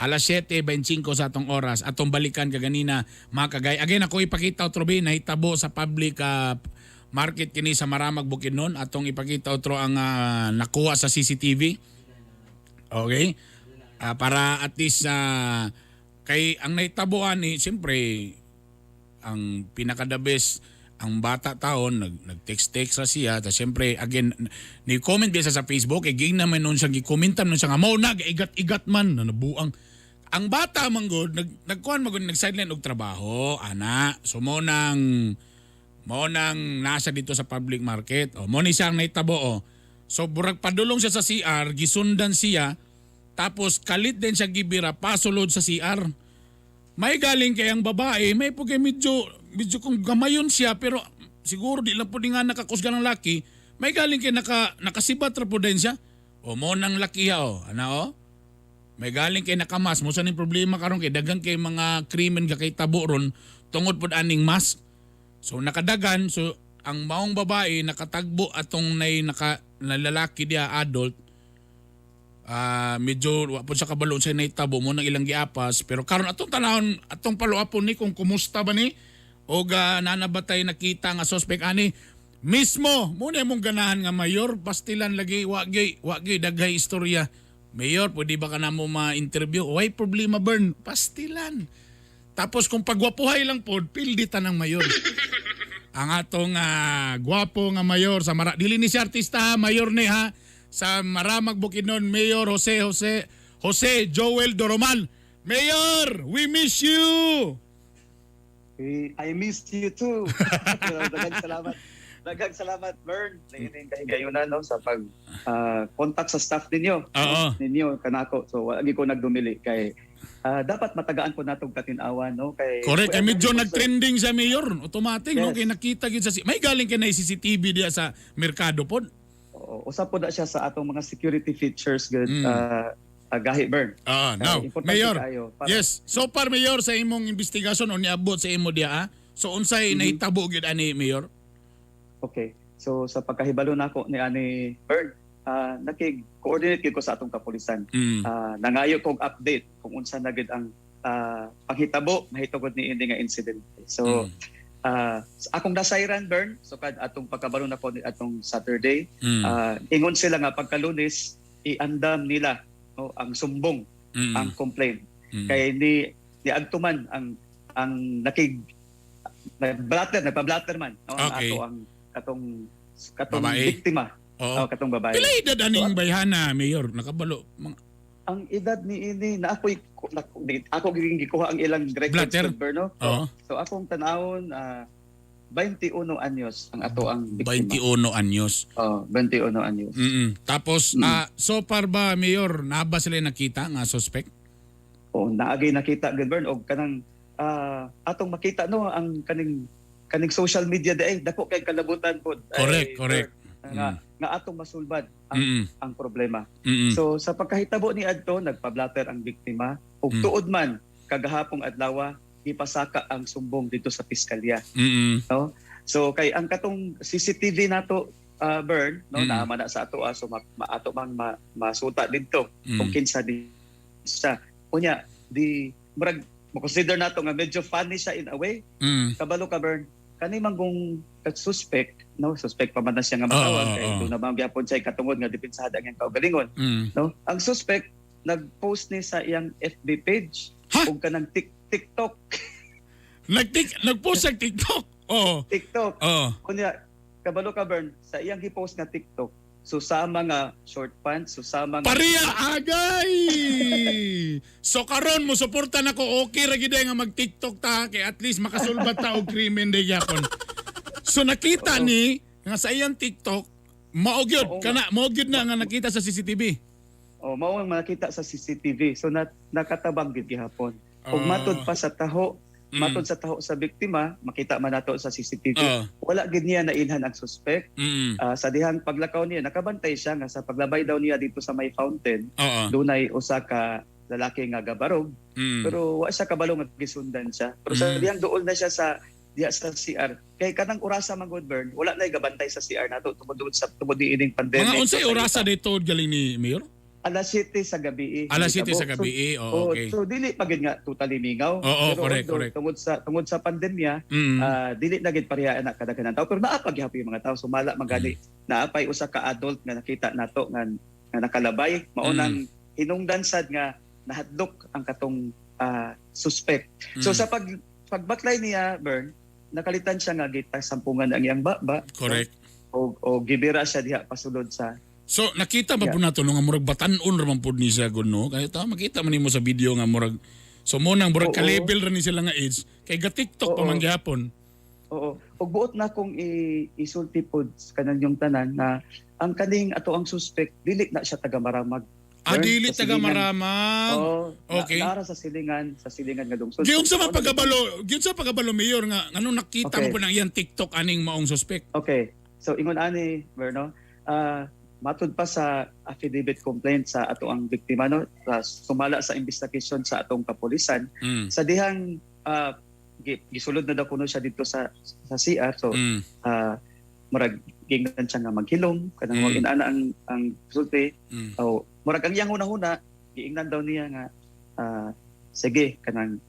Alas 7:25 sa atong oras. Atong balikan kaganina, mga kagay. Again, ako ipakita otro bi nahitabo sa public market kini sa Maramag, Bukidnon. Atong ipakita otro ang nakuha sa CCTV. Okay? Para at least kay ang nahitabuan ni, siyempre ang pinaka the best, ang bata taon nag text-text ra siya ta. Siyempre, again, ni comment biya sa Facebook eh, ging naman nun siya gi-commentan nun siya nga mao na igat-igat man na nabuang ang bata man gud, nagkuan man gud, nag sideline og trabaho ana. So mo nang nasa dito sa public market, oh, mo ni siyang nahitabo, oh. So burag padulong siya sa CR, gisundan siya, tapos kalit din siya gibira pasulod sa CR. May galing kay ang babae, may po kay medyo medyo kung gamayon siya, pero siguro di lang po di nga nakakusga ng laki. May galing kay nakasibat ra po din siya. O mo nang laki ha, oh. Ana, oh. May galing kay nakamas mo sa ning problema karon kay daghang kay mga krimen ga kay tabo ron tungod pod aning mask. So nakadagan, so ang maong babae nakatagbo atong nay naka na lalaki diya, adult. Medyo wa po sa kabalo sa nahitabo mo nang ilang giapas, pero karon atong tanahon, atong paluapon ni kung kumusta ba ni o ga nanabatay nakita nga suspect ani mismo. Mo na imong ganahan nga mayor, pastilan lagi, wa gyud daghay istorya. Mayor, pwede ba ka na mo ma-interview? Way problema, Bern, pastilan. Tapos kung pagwapuhay lang pod, pildi ta ng mayor, ang atong gwapo nga mayor sa Mara, dili ni siya artista ha, mayor ni ha sa Maramag, Bukidnon, Mayor Jose Jose Jose Joel Doromal. Mayor, we miss you. I missed you too. Pero daghang salamat. Daghang salamat, Bern. Ining kahigayunan, no, sa pag contact sa staff ninyo. Ninyo kanako. So wala ko nagdumili kay dapat matagaan po natong katin-awan, no, kay Correct, kay medyo nag-trending sa mayor, automatic, no, Yes. kay nakita gid sa may galing kay na CCTV diya sa merkado pod. Oo, usap po na siya sa atong mga security features gud, gahi, Bern. Now, Importante Mayor. kaayo Yes, so far, Mayor, sa imong investigasyon o niabot sa imo diya, so unsay nahitabo gyud ani, Mayor? Okay. So sa pagkahibalo nako ni ani, Bern, nakig-coordinate gyud ko sa atong kapulisan. Nangayo kog update kung unsa na gid ang panghitabo mahitungod ni ini nga incident. So sa akong nasayran, Bern, so kad atong pagkabalo na po ni atong Saturday, ingon sila nga pagkalunes iandam nila, no, ang sumbong, ang complaint. Kay ni niadto man ang nakig nag-blatter, nagpa-blatter man, no, ang ato ang katong katong Babae. biktima, Oo. oh, katong babae. Pila edad aning bayhana, Mayor? Nakabalo. Mga Ang edad ni ini na ako'y ako gikuha ang ilang records Blatter? Bern, no? Oo. So akong tanawon, 21 anyos ang ato ang biktima. 21 anyos. Oh, 21 anyos. Tapos so far ba, Mayor, naa ba sila nakita nga suspect? Oh, naagay nakita gid, Bern, og kanang atong makita, no, ang kaning kaning social media diay dako kay kalabutan pod. Ay, Correct, correct. Bern, nga, nga atong masulbad ang, ang problema. So sa pagkahitabo ni adto, nagpa-blatter ang biktima ug tuod man kagahapong adlaw ipasaka ang sumbong dito sa piskalya. So kay ang katong CCTV nato, Bern, no, naa man na sa ato, so maato mang masuta didto kung kinsa di siya. Unya di murag mo-consider nato nga medyo funny siya in a way. Kabalo ka, Bern, kani man kung suspect, no, suspect pa man na siya nga matawag kay doon na man gyapon siya katungod nga depensada ang iyang kaugalingon, no. Ang suspect nag-post ni sa iyang FB page Ha? ug kanang TikTok. Nag-post sa TikTok. Oo. TikTok. Unya kabalo ka, Bern, sa iyang gi-post nga TikTok, susama nga short pants, susama nga Pareha agay. So karon mo suporta nako, okay ra gid nga mag-TikTok ta kay at least makasulbat ta og krimen day gyapon. So nakita ni nga sa iyang TikTok mao gyud kana, mao gyud na nga nakita sa CCTV. Oh, mao ang makita sa CCTV. So nakatabang gid gihapon. Ug matod pa sa taho, matod sa taho sa biktima, makita man nato sa CCTV. Wala gid niya nailhan ang suspect. Sa dihang paglakaw niya, nakabantay siya nga sa paglabay daw niya dito sa may fountain, dunay usa ka lalaki nga gabarog, pero wa siya kabalo nga gisundan siya. Pero sa dihang duol na siya sa diha sa CR. Kay kanang orasa man gud, Bern, wala na gabantay sa CR nato tungod sa tungod niining pandemic. Mga unsay So, orasa dito galing ni Mayor? Alas 7 sa gabi. Alas 7 sa gabi. Eh. Oh, So, okay. so dili pa gid nga totally mingaw. Oo, pero correct, although, correct. Tungod sa pandemya, dili na gid pareha na kadaghanan tao, pero naa pa gihapon yung mga tao. Sumala man gani naa pay usa ka adult nga nakita nato nga nakalabay, mao nang hinungdan sad nga nahadlok ang katong suspect. So sa pagbaklay niya, Bern, nakalitan siya nga gitasampungan ang iyang baba o gibira siya diha pasulod sa So nakita ba po nato no nga murag batan-on ra man pud ni siya gud, no? Kaya ta makita man nimo sa video nga murag, so mo nang murag ka-level ra ni sila nga age kay ga TikTok pa man gihapon. Oo. Ug buot na kong isulti pod kanan yung tanan na ang kaning ato ang suspect, dili na siya taga Maramag. Ah, Bern, dili sa taga silingan. Maramag. Oo. Okay. Na, naara sa silingan nga lungsod. Giunsa man pagkabalo, giunsa pagkabalo, Mayor, nga nganong nakita mo po nang iyang TikTok aning maong suspect? Okay. So ingon ani, Berno, matud pa sa affidavit complaint sa ato ang biktima, no, sumala sa investigation sa atong kapulisan sa dihang gisulod na daw kuno siya dito sa CR. So murag gingnan siya nga maghilom kanang mm. Inana ang sulti. O murag ang iyang hunahuna, giingnan daw niya nga sige, kanang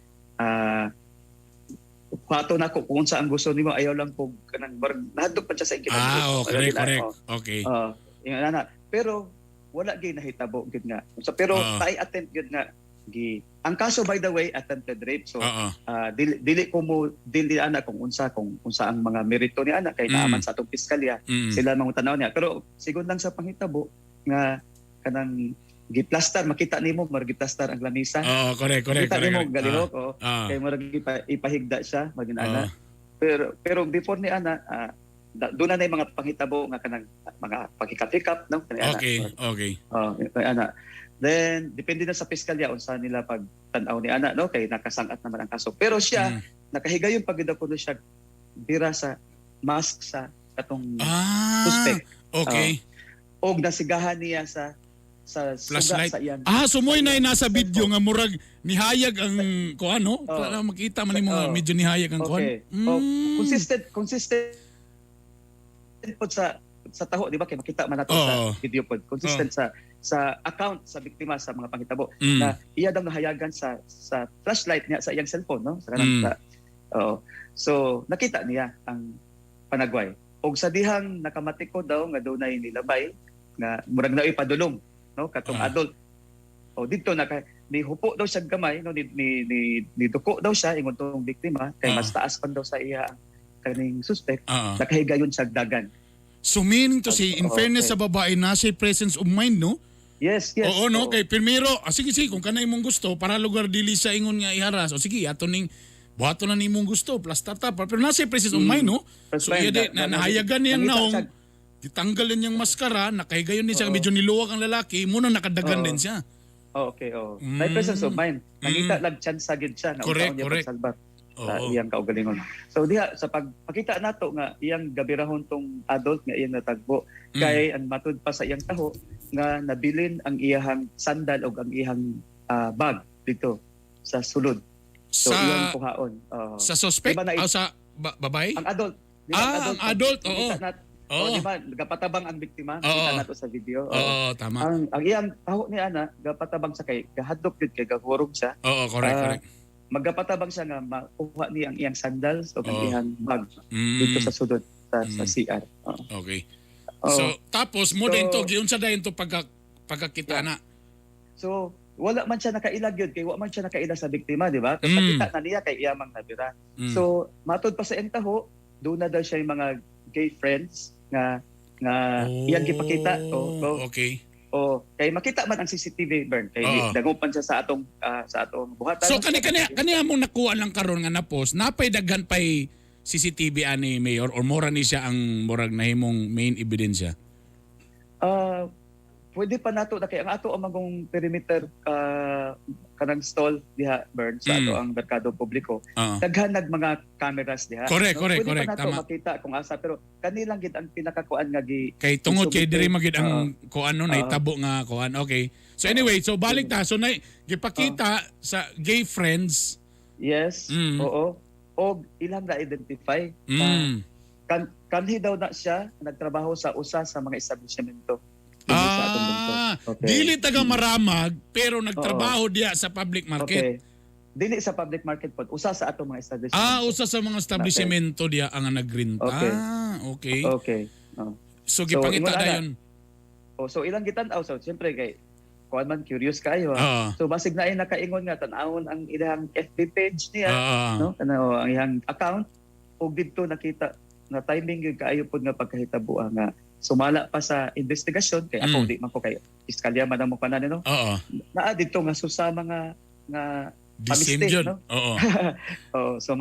kuhato na ko kung unsa ang gusto nimo, ayaw lang kog kanang murag nahadlok pa siya sa iyang Ah, oh, correct, correct. Okay. Oh, ingon ana. Pero wala gyud nahitabo gyud nga. So, pero taay attempt gyud nga gi. Ang kaso, by the way, attempted rape. So dili, dili ko mo dili ana kung unsa ang mga merito ni ana kay naaman sa atong piskalya, sila mga tanaw niya. Pero sigon lang sa panghitabo nga kanang giplastar, makita nimo mar giplastar ang lamisa. Oo, correct, correct, Kita nimo galihok, oh. Kay murag ipahigda siya magin ana. Pero pero before ni ana, doon na yung mga panghitabo nga kanang mga paghikap-hikap, no, kani ana. Okay. Oh, kay ana. Then depende na sa piskalya unsa nila pag tan-aw ni ana, no, kay nakasangat naman ang kaso. Pero siya nakahigayon pag kuno siya bira sa mask sa katong suspect. Og nasigahan niya sa suga Flashlight. sa iyang Ah, so mo'y na nasa video nga murag nihayag ang kuan, no? Oo. Para makita man nimo nga medyo nihayag ang kuan. Okay. Oh, consistent consistent pod sa taho, di ba, kay makita man nato sa video pod. Consistent sa account sa biktima sa mga panghitabo na iya daw nahayagan sa flashlight niya sa iyang cellphone, no, sa kanang oo. So nakita niya ang panagway og sa dihang nakamatiko daw nga dunay nilabay nga murag naoy padulong, no, katong adult o didto naka ni hupo daw siya gamay, no, ni duko daw siya, ingon tong biktima, kay mas taas pa daw sa iya ang kaning suspect. Nakahigayon siya dagan. So meaning to say, in fairness sa babae, nasa presence of mind, no? Yes. Oo, no? Oo. Kay primero, sige, sige, kung kanay imong gusto, para lugar dili sa ingon nga iharas. O sige, ato ning buhato na nimong gusto, plus tata. Pero nasa presence of mind, no? Presence So iya mind, di, na, nahayagan niyang nangita naong, gitanggal niyang maskara, nakahigayon din siya, medyo niluwag ang lalaki, muna nakadagan din siya. Oh, okay, oh. May presence of mind. Nangita lang chance gid siya nga unsaon niya pagsalbar sa iyang kaugalingon. So diha sa pagpakita nato nga iyang gabirahon tong adult nga iyang natagbo kay ang matud pa sa iyang taho nga nabilin ang iyahang sandal o ang iyang bag dito sa sulod. So iyang kuhaon. Oo. Sa suspect? Diba Ah, sa babae? Ang adult. Di ba, Ah, ang adult, oo. Nakita oh, di ba gapatabang ang biktima? Nakita nato sa video. Oo. Oo, tama. Ang iyang taho ni ana gapatabang sa kay gahadlok gyud kay gahurog siya. Oo, correct, correct. Magapatabang siya nga makuha niya ang iyang sandals o ang iyang bag dito sa sulod sa CR. Oo. Okay. Oo. So, tapos mo So, din to, giunsa dayon to pagkakita na? So wala man siya nakaila gyud kay wa man siya nakaila sa biktima, di ba? Pero nakita na niya kay iya mang nabira. So matod pa sa iyang taho, doon na daw siya yung mga gay friends nga nga iyang gipakita. O, o kay makita man ang CCTV, Bern, kay dagupan siya sa atong buhatan. So kani kani kani among nakuha lang karon nga na post, napay daghan pay CCTV ani, Mayor, or mora ni siya ang murag nahimong main ebidensya? Ah, pwede pa nato na kay ang ato ang magong perimeter kanang stall diha, Bern, sa ato ang merkado publiko. Daghan nag mga cameras diha. Correct, No? correct, Pwede correct, pa nato makita kung asa, pero kanilang gid ang pinakakuan nga gi Kay tungod kay Isumite. diri magid ang kuan, no, nahitabo nga kuan. Okay. So anyway, so balik ta. So na gipakita sa gay friends. Yes. Oo. Og ilang na-identify. Kanhi daw na siya nagtrabaho sa usa sa mga establishmento. Dinhi sa atong lungsod. Ah, Okay. dili taga Maramag pero nagtrabaho diya sa public market. Okay. Dili sa public market pod, usa sa atong mga establishment. Ah, usa sa mga establishmento diya ang nagrinta. Okay. Okay. Okay. Oh. So gipangita ingon ana. dayon. Oh, so ilang gitan-aw, so siyempre kay kuan man, curious kayo ha. So basig na ay nakaingon nga tan-awon ang ilang FB page niya, no? Kana ang iyang account ug didto nakita na timing gyud kaayo pod nga pagkahitabo nga sumala pa sa investigasyon kay ako di man ko kay piskalya man ang mo no. Naa didto nga susama nga nga The same pamiste, yun. no? Oh, so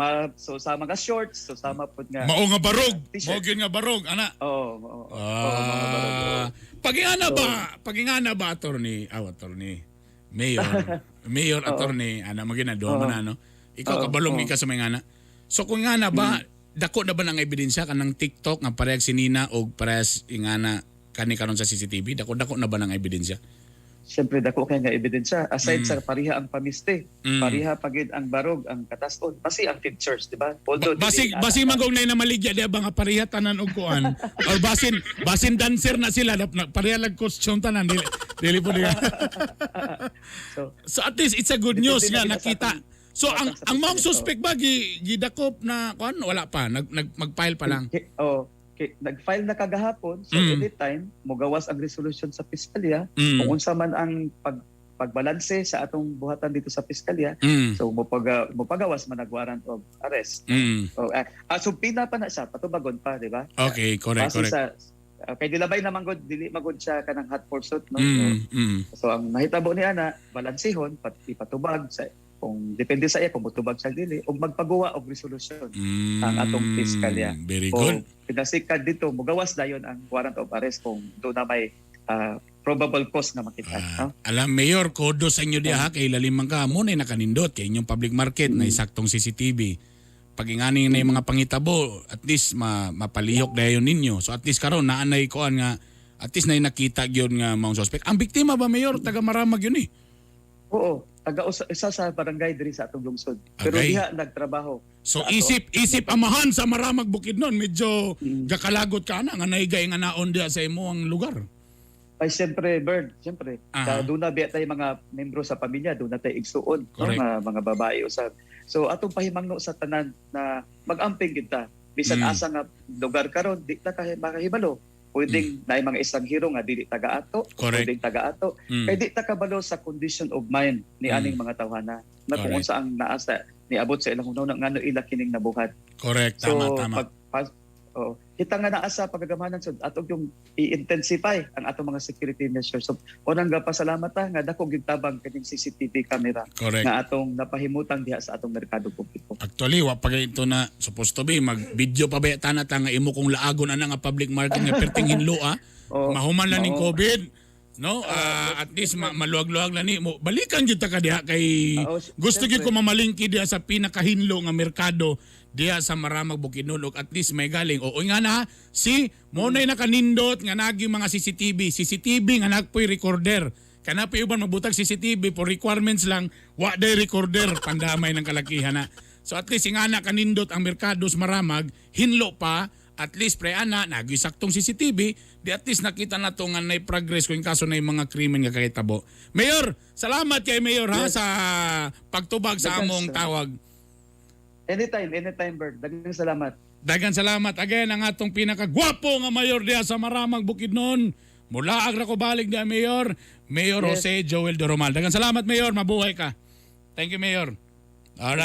sa mga shorts, so sama pod nga Mao nga barog. T-shirt. Mao gyud nga barog ana. Oo, mga barog, oo. Ah, pagingana ba, pagingana ba attorney, ah, attorney, mayor, mayor attorney, ana magina duha man na, no. Ikaw kabalong ka sa mga ngana. So kung ngana ba, dako na ba ng ebidensya kanang TikTok nga parehas si Nina og parehas ingana kani karon sa CCTV, dako dako na ba ng ebidensya? Siyempre dako kay nga ebidensya aside sa pareha ang pamiste, pareha pagid ang barog, ang katason, basi ang features, di ba? Although Basig dili- basig man kung nay namaligya di ba nga pareha tanan og kuan or basin basin dancer na sila na, pareha lag costume tanan, dili dili po di. So So at least it's a good news Depende nga na kita sa nakita. So ang sa ang maong piskalya, suspect ba gidakop na kuan, wala pa, nag, nag mag-file pa lang? Oh, okay, nag-file na kagahapon, so anytime mogawas ang resolution sa piskalya kung unsa man ang pagbalanse sa atong buhatan dito sa piskalya, so mopagawas man ang warrant of arrest. So so pina pa na siya, patubagon pa, di ba? Okay, correct, Base correct. sa kay dilabay naman gud, dili magud siya kanang hot pursuit, no? So ang nahitabo ni ana, balansihon, ipatubag sa kung depende sa iya kung motubag siya dili ug magpagawa og resolusyon ang atong piskalya. Very Kung good. pinasikad dito, mugawas dayon ang warrant of arrest kung doon na may probable cause na makita. Ah, No? alam, Mayor, kudos sa inyo diha kay lalim man ka mo na nakanindot kay inyong public market na isaktong CCTV. Pag ingani na yung mga pangitabo, at least mapalihok dayon ninyo. So at least karon naanay koan nga at least na nakita gyud nga maong suspect. Ang biktima ba, Mayor, taga Maramag yun eh. Oo, taga isa sa barangay diri sa atong lungsod. Pero Agay. diha nagtrabaho. So Sa ato. isip isip amahan sa Maramag Bukidnon, medyo gakalagot ka na nga naigay nga naon diha sa imo ang lugar. Ay siyempre, Bird, siyempre. Doon na biya tayo mga membro sa pamilya, doon na tayo igsuon, no? Mga babae usab. So atong pahimangno sa tanan na mag-amping kita. Bisan asa nga lugar karon, di ta makahibalo. Pwedeng naay mga estranghero nga dili taga ato, pwedeng taga ato. Kay di ta kabalo sa condition of mind ni aning mga tawhana na kung unsa ang naasa niabot sa ilang hunahuna ngano ila kining nabuhat. Correct, So tama tama. Oh, kita nga naa sa pagkagamanan, so ato yung i-intensify ang atong mga security measures. So unang pasalamat ta nga dako gyud tabang kining CCTV camera nga atong napahimutang diha sa atong merkado publiko. Actually, wa pa ito na supposed to be mag-video pa ba tana ta nga imo kong laagon ana nga public market nga perting hinlo ah. Oh, Mahuman lang ning mao. COVID. No? Ah, at least maluwag-luwag lang ni mo. Balikan gyud ta ka diha kay gusto gyud ko mamalingki diha sa pinakahinlo nga merkado diha sa Maramag Bukidnon ug at least may galing. Oo nga na si mo na'y nakanindot nga nagi mga CCTV, CCTV nga nagpoy recorder. Kana pa uban magbutag CCTV for requirements lang, wa day recorder, pandamay ng kalakihan na. So at least ingana kanindot ang merkado sa Maramag, hinlo pa, at least pre ana nagi saktong CCTV, di at least nakita na to nga nay progress kung kaso na yung mga krimen nga kahitabo. Mayor, salamat kay Mayor ha sa pagtubag sa Daghang among salamat. tawag. Anytime, anytime, Bird. Daghang salamat. Daghang salamat again ang atong pinakagwapo nga mayor diha sa Maramag Bukidnon. Mula agra ko balik diha, Mayor, Mayor Jose Joel Doromal. Daghang salamat, Mayor, mabuhay ka. Thank you, Mayor. All right.